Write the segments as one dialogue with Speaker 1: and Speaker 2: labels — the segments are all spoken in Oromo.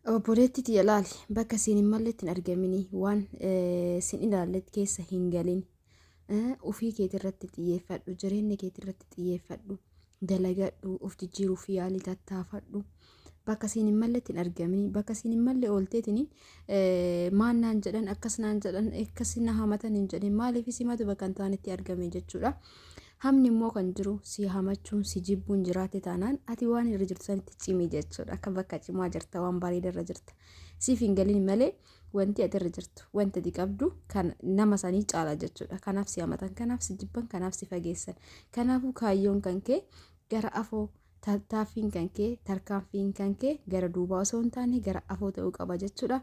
Speaker 1: Obboleetti tiyya laali bakka siin hin malletti hin argamini waan sin ilaalletti keessa hin galin ufii keetirratti xiyyeeffadhu jireenya keetirratti xiyyeeffadhu dalagadhu of jijjiiruuf yaalii tattaafadhu bakka siin hin malletti hin argamini bakka siin hin malle oolteetini maan naan jedhan akkas naan jedhan akkas na hamatan hin jedhin maaliif simatu bakka hin taanetti argame jechuudha. Hamni immoo kan jiru si hamachuun si jibbuun jiraate taanaan ati waan irra jirtu sanitti cimi jechuudha. Akka bakka cimaa jirta waan bareeda irra jirta. Siif hin galin malee wanti ati irra jirtu wanti ati qabdu kan nama sanii caala jechuudha. Kanaaf si hamatan, kanaaf si jibban, kanaaf si fageessan. Kanaafuu kaayyoon kan kee gara afoo Tattaaffiin kan kee, tarkaanfiin kan kee gara duubaa osoo hin taane gara afoo ta'uu qaba jechuudha.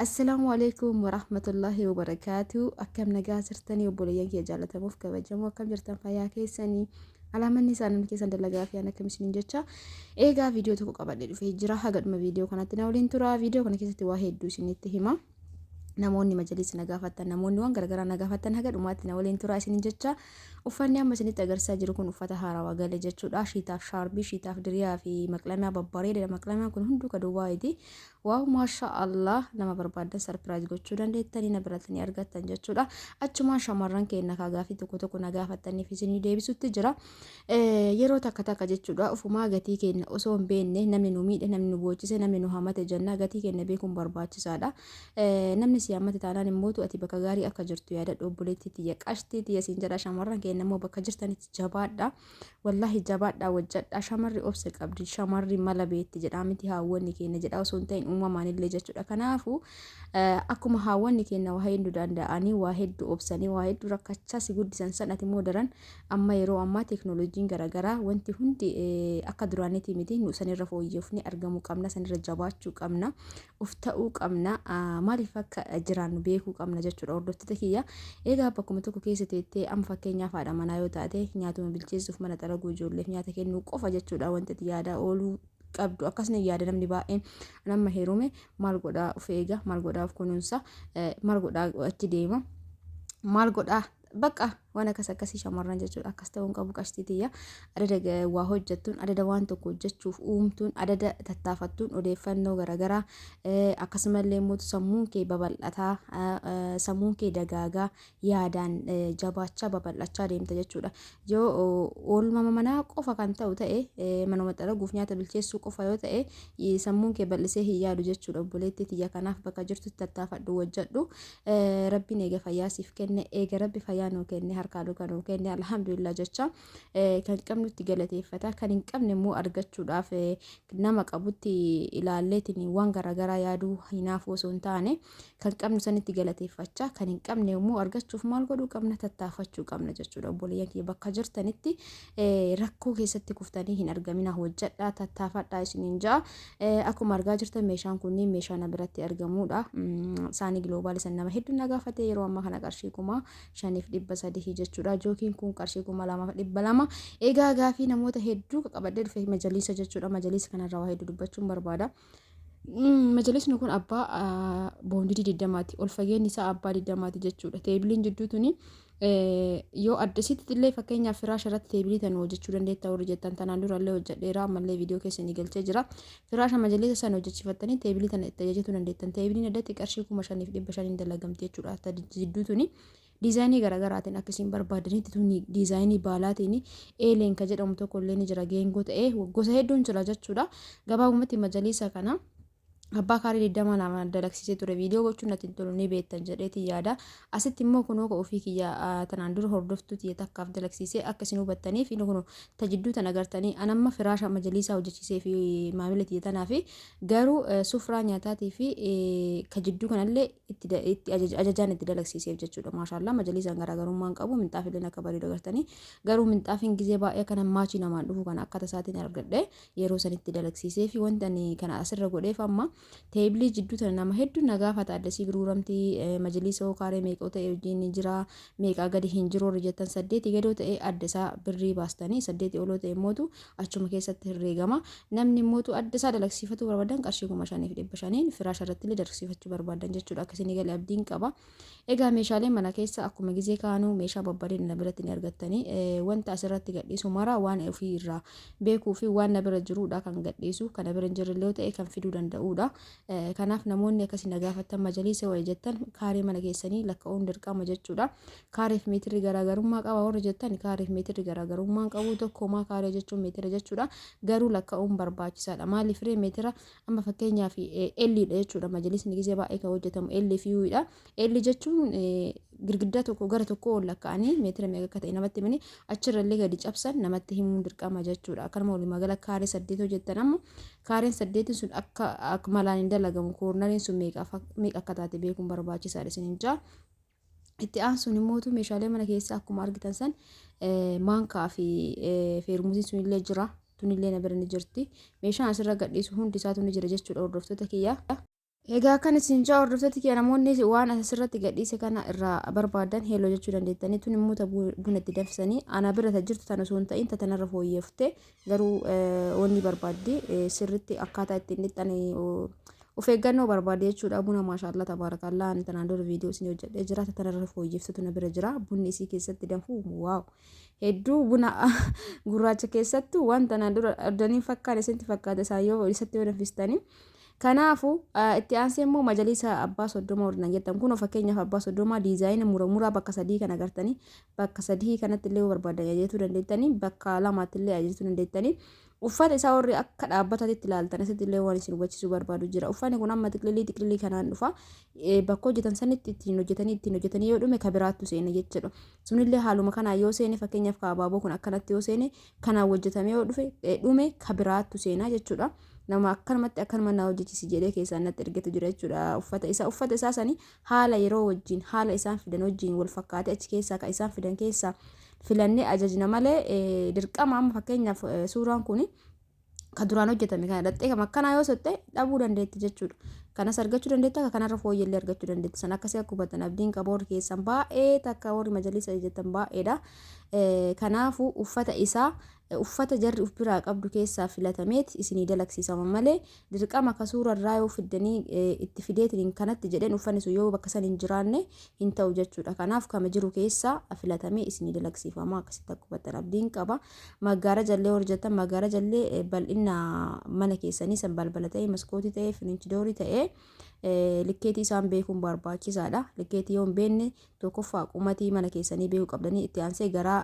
Speaker 1: Assalaamu alaikum warahmatullaahi wabarakaatu. Akkam nagaa jirtanii obboleeyyan kiyya jaallatamuuf kabajamoo akkam jirtan fayyaa keessanii. Alaamanni isaa namni keessan dalagaa fi aan akkam isiniin jecha. Eegaa viidiyoo tokko qabadhee dhufee jira. Haga dhuma viidiyoo kanatti na waliin tura. Viidiyoo kana keessatti waa hedduu isinitti hima. Namoonni majaliisa na gaafattan, namoonni waan garagaraa na gaafattan haga dhumaatti na waliin turaa isinin jecha. Uffanni amma isinitti agarsiisaa jiru kun uffata haarawaa gale jechuudha. Shiitaaf shaarbii, shiitaaf diriyaa fi maqlamaa babbareedadha. Maqlamaan kun hunduu ka Dubaayiiti. Waaw maasha Allah nama barbaaddan sarpiraayiz gochuu dandeettanii na biratti ni argattan jechuudha. Achumaan shamarran keenya kaa gaafii tokko tokko na gaafattaniif isinii deebisutti jira. Yeroo takka takka jechuudha ufumaa gatii keenya osoo hin beekne namni nu miidhe, namni nu boochise, namni nu hamate jenna. Gatii keenya beekuun barbaachisaadha. Namni si hamate taanaan immootu ati bakka gaarii akka jirtu yaadadhu obboleettii tiyya qashtii tiyya siin jedha. Shamarran keenya immoo bakka jirtanitti jabaadha. Wallaahi jabaadha hojjedha. Shamarri obsa qabdi, shamarri mala beekti jedhaa miti haawwanni keenya jedha osoo hin ta'in uumamaan illee jechuudha. Kanaafuu akkuma haawwanni keenya waa hedduu danda'anii waa hedduu obsanii waa hedduu rakkachaa si guddisan san ati immoo daran Amma yeroo ammaa teeknooloojiin garaagaraa wanti hundi akka duraaniitii miti nu sanirra fooyyofnee argamuu qabna sanirra jabaachuu qabna of ta'uu qabna maaliif akka jiraannu beekuu qabna jechuudha hordoftoota kiyya. Egaa bakkuma tokko keessa teettee amma fakkeenyaaf haadha manaa yoo taate nyaatuma bilcheessuuf mana xaraguu ijoolleef nyaata kennuu qofa jechuudha wanti ati yaadaa ooluu qabdu akkasuma yaada namni baay'een nama heerume maal godhaa of eega maal godhaa of kunuunsa maal godhaa achi deema maal godhaa Bakka waan akkas akkasii shamarran jechuudha. Akkas ta'uu hin qabu qashtii tiyya. Adada waa hojjettuun, adada waan tokko hojjechuuf uumtuun, adada tattaafattuun odeeffannoo garaagaraa akkasumallee immoo sammuun kee babal'ataa, sammuun kee dagaagaa, yaadaan jabaachaa babal'achaa deemta jechuudha. Yoo oolmama manaa qofa kan ta'u ta'e manuma xaraguuf nyaata bilcheessuu qofa yoo ta'e sammuun kee bal'isee hin yaadu jechuudha obboleettii tiyya. Kanaaf bakka jirtutti tattaafadhu hojjedhu. Rabbiin eega fayyaa siif kenne eega rabbi fayyaa nuu kenne harkaa luka nuu kenne alhamdulillah jecha kan qabnutti galateeffata kan hin qabne immoo argachuudhaaf nama qabutti ilaalleetiin waan garaagaraa yaaduu hinaafuu osoo hin taane kan qabnu sanitti galateeffachaa kan hin qabne immoo argachuuf maal godhuu qabna tattaafachuu qabna jechuudha obboleeyyan kiyya bakka jirtanitti rakkoo keessatti kuftanii hin argamina hojjedhaa tattaafadhaa isiniin ja'a Akkuma argaa jirtan meeshaan kunniin meeshaa na biratti argamuudha. Saanii giloobaal isan nama hedduun na gaafate yeroo ammaa kana qarshii 5300 jechuudha. Jookiin kun qarshii 2200. Egaa gaafii namoota hedduu qabadhee dhufe majaliisa jechuudha. Majaliisa kanarraa waa hedduu dubbachuun barbaada. Majalisni kun abbaa boondidii 20ti. Ol fageenyi isaa abbaa 20ti jechuudha. Teebiliin jidduu tuni Yoo addasitti illee fakkeenyaaf firaasha irratti teebilii tana hojjechuu dandeetta warri jettan tanaan dura illee hojjedheera ammallee viidiyoo keessa ni galchee jira. Firaasha majaliisa sana hojjechiifattanii teebilii tana itti ajajachuu dandeettan. Teebiliin addatti qarshii 5500n dalagamti jechuudha. Akka jidduu tuni diizaayinii garaagaraatiin akka isin barbaadanitti tuni diizaayinii baalaatiin eeleen ka jedhamu tokko illee ni jira geengoo ta'ee gosa hedduun jira jechuudha. Gabaabumatti majaliisa kana abbaa kaaree 20 nama dalagsiisee ture viidiyoo gochuun natti hin tolu ni beektan jedheetiin yaada. Asitti immoo kunoo ka ofii kiyya tanaan dura hordoftuu tiyya takkaaf dalagsiisee akka isin hubattaniif inni kunoo ta jidduu tan agartanii an amma firaasha majaliisaa hojjechiisee fi maamila tiyya tanaa fi garuu sufraa nyaataatii fi ka jidduu kanallee itti ajajaan itti dalagsiiseef jechuudha. Maashaallaa majaliisaan garaagarummaan qabu minxaafilleen akka bareedu agartanii garuu minxaafiin gizee baay'ee kana maachii namaan dhufu kana akka tasaatiin argadhe yeroo sanitti dalagsiisee fi wanti ani kana asirra godheef amma teebilii jidduu tana nama hedduu na gaafata addasii gurguramtii majliisa hoo kaaree meeqoo ta'e wajjin ni jira meeqaa gadi hin jiru warri jettan saddeetii gadoo ta'e adda isaa birrii baastanii saddeetii oloo ta'e immootu achuma keessatti herreegama namni immootu adda isaa dalagsiifatuu barbaadan qarshii 5500n firaasha irratti illee dalagsiifachuu barbaadan jechuudha akkasii ni gale abdiin qaba. Egaa meeshaalee mana keessa akkuma gizee kaanuu meeshaa babbareeda na biratti ni argattanii wanta asirratti gadhiisu mara waan ofii irraa beekuu fi waan na bira jiruudha kan gadhiisu kana bira hin jirre illee ta'e kan fiduu danda'uudha. jechuudha. Kanaaf namoonni akkasii na gaafattan majaliisa wayi jettan kaaree mana keessanii lakka'uun dirqama jechuudha. Kaareef meetirri garaagarummaa qaba warri jettan kaareef meetirri garaagarummaa hin qabu tokkomaa kaaree jechuun meetira jechuudha. Garuu lakka'uun barbaachisaadha. Maaliif ree meetira amma fakkeenyaaf L dha jechuudha. Majalisni gisee baay'ee kan hojjetamu L fi U dha. L jechuun girgiddaa tokko gara tokko ol lakka'anii meetira meeqa akka ta'e namatti himanii achirra illee gadi cabsan namatti himuun dirqama jechuudha. Akkanuma walumaa gala kaaree saddeet hojjettan amma kaareen saddeetiin sun akka malaan hin dalagamu koornariin sun meeqa akka taate beekuun barbaachisaadha isiniin jaa. Itti aansuun immootu meeshaalee mana keessaa akkuma argitan san maankaa fi feermuziin sun illee jira. Tunillee na bira ni jirti. Meeshaan asirra gadhiisu hundi isaatu ni jira jechuudha hordoftoota kiyya. Egaa akkan isin jaa hordoftoota kiyya namoonni waan asirratti gadhiise kana irraa barbaadan heeloo jechuu dandeettanii tun immoo buna itti danfisanii ana bira ta jirtu tan osoo hin ta'in ta tanarra fooyyefte garuu wanni barbaaddi sirritti akkaataa ittiin dhixxan of eeggannoo barbaade jechuudha buna maashaallah tabaarakallaa ani tanaan dura viidiyoo isin hojjedhee jira ta tanarra fooyyeftutu na bira jira bunni isii keessatti danfu waaw hedduu buna gurraacha keessattuu waan tanaan dura ordaniin fakkaan isinitti fakkaata isaan yoo isatti yoo danfistanii Kanaafu itti aansee immoo majaliisa abbaa 30 warri naan jettan kunoo fakkeenyaaf abbaa 30 diizaayina mura muraa bakka sadii kan agartanii bakka sadii kanatti illee yoo barbaadan ajajachuu dandeettanii bakka lamaatti illee ajajachuu dandeettanii uffata isaa warri akka dhaabbataatti ilaaltan asitti illee waan isin hubachiisuu barbaadu jira uffanni kun amma xiqlilii xiqlilii kanaan dhufa bakka hojjetan sanitti ittiin hojjetanii ittiin hojjetanii yoo dhume ka biraattu seena jechuudha sunillee haaluma kanaan yoo seene fakkeenyaaf ka abaaboo kun akkanatti yoo seene kanaan hojjetamee yoo dhufe dhume ka biraattu seena jechuudha. Nama akkanumatti akkanuma naa hojjechisi jedhee keessaan natti ergetu jira jechuudha. Uffata isaa uffata isaa sani haala yeroo wajjin haala isaan fidan wajjin wal fakkaatee achi keessaa kan isaan fidan keessaa filannee ajajna malee dirqama amma fakkeenyaaf suuraan kun ka duraan hojjetame kana dhaxxee kam akkanaa yoo sotte dhabuu dandeetti jechuudha. Kanas argachuu dandeetta akka kanarra fooyyellee argachuu dandeetti. San akkasii akka hubatan abdiin qaba warri keessan baay'ee takka warri majalisa jettan baay'eedha. Kanaafuu uffata isaa uffata jarri uf biraa qabdu keessaa filatameet isinii dalagsiisama malee dirqama ka suura irraa yoo fiddanii itti fideetiniin kanatti jedheen uffanni sun yoo bakka san hin jiraanne hin ta'u jechuudha. Kanaaf kama jiru keessaa filatamee isinii dalagsiifama akkasitti akka hubattan abdiin qaba. Maggaarajallee warri jettan maggaarajallee bal'inna mana keessanii san balbala ta'ee maskootii ta'ee firiinchidoorii ta'ee likkeetii isaan beekuun barbaachisaadha. Likkeetii yoo hin beekne Tokkoffaa qumatii mana keessanii beekuu qabdanii itti aansee garaa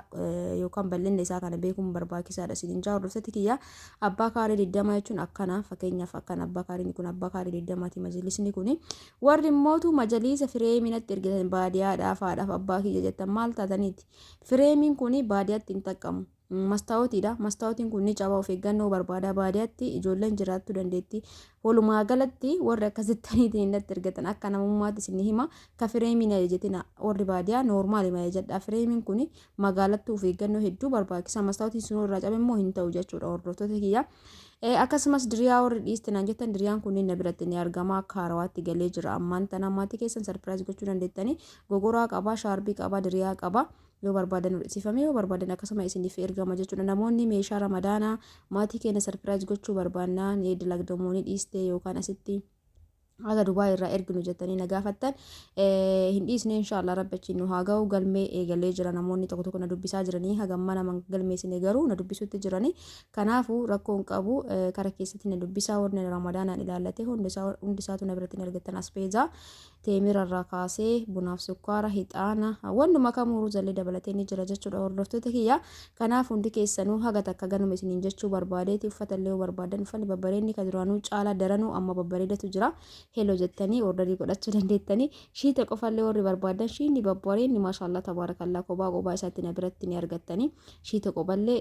Speaker 1: yookaan bal'inna isaa kana beekuun barbaachisaadha isiniin jaa hordoftoota kiyya abbaa kaaree 20 jechuun akkana fakkeenyaaf akkana abbaa kaareen kun abbaa kaaree 20ti majalisni kun warri immootu majaliisa fireemii natti ergitan baadiyaadhaaf haadhaaf abbaa kiyya jettan maal taataniiti fireemiin kun baadiyaatti hin xaqqamu. Mastaawotiidha. Mastaawotiin kun ni caba of eeggannoo barbaada. Baadiyaatti ijoolleen jiraattuu dandeetti. Walumaa galatti warri akkas jettaniitiin natti ergatan akka namummaatti isin hima. Ka fireemiin ajajatina warri baadiyaa noormaali ma ajajadha. Fireemiin kun magaalattuu of eeggannoo hedduu barbaachisa. Mastaawotiin sun irraa cabe immoo hin ta'u jechuudha hordoftoota kiyya. Akkasumas diriyaa warri dhiiste naan jettan diriyaan kunniin na biratti ni argama akka haarawaatti galee jira. Ammaan tana maatii keessan sarpiraayiz gochuu dandeettanii gogoraa qaba, shaarbii qaba, diriyaa qaba. Yoo barbaadan hodhisiifamee yoo barbaadan akkasuma isiniif ergama jechuudha. Namoonni meeshaa ramadaanaa maatii keenya sarpiraayiz gochuu barbaannaa ni dalagdamoo ni dhiiste yookaan asitti haga Dubaay irraa erginu jettanii na gaafattan hin dhiisne inshaallah rabbi achiin nu haa ga'u galmee eegalee jira namoonni tokko tokko na dubbisaa jiranii haga amma nama galmeessine garuu na dubbisutti jiranii kanaafuu rakkoo hin qabu kara keessatti na dubbisaa warri ramadaanaan ilaallate hundi isaatu na biratti hin argattan aspeezaa Teemira irraa kaasee bunaaf sukkaara, hixaana, wannuma kamuu ruuzallee dabalatee ni jira jechuudha hordoftoota kiyya. Kanaaf hundi keessanuu haga takka ganuma isiniin jechuu barbaadeeti uffata illee yoo barbaadan uffanni babbareedni ka duraanuu caalaa daranuu amma babbareedatu jira. Hello jettanii ordarii godhachuu dandeettanii. Shiita qofallee warri barbaadan shiinni babbareedni maashaallah tabaarakallaa kophaa kophaa isaatti na biratti ni argattanii. Shiita qophallee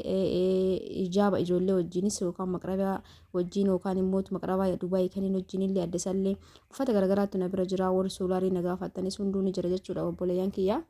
Speaker 1: ijaaba ijoollee wajjinis yookaan maqrabaa wajjiin yookaan immoo maqrabaa Dubaay kanneen wajjiin illee adda isallee Uffata garagaraatu na bira jira warri soolaarii na gaafattanis hunduu ni jira jechuudha obboleeyyan kiyya.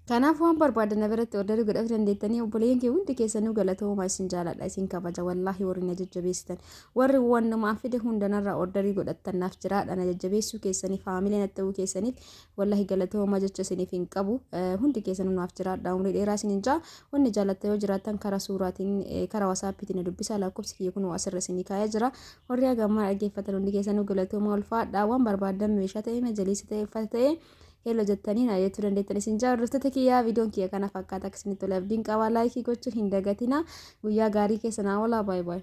Speaker 1: Kanaaf waan barbaadan na biratti ordarii godhachuu dandeettanii obboleeyyan kiyya hundi keessanuu galatooma isin jaaladha isin kabaja wallaahi warri na jajjabeessitan warri wannumaan fide hunda narraa ordarii godhattan naaf jiraadha na jajjabeessuu keessaniif haamilee natti ta'uu keessaniif wallaahi galatooma jecha isiniif hin qabu hundi keessanuu naaf jiraadha umrii dheeraa isinin jaa wanni jaalatta yoo jiraattan karaa suuraatiin karaa wasaappiitiin na dubbisaa lakkoofsi kiyya kunoo asirra isinii kaa'ee jira Warri haga ammaa dhaggeeffatan hundi keessanuu galatoomaa ulfaadhaa waan barbaaddan meeshaa ta'e majaliisa ta'e uffata ta'e hello jettanii na jechuu dandeettan isin jaa hordoftoota kiyyaa viidiyoon kiyya kana fakkaata akka isinitti tole abdiin qabaa laayikii gochuu hin dagatinaa guyyaa gaarii keessa naa oolaa baay baay.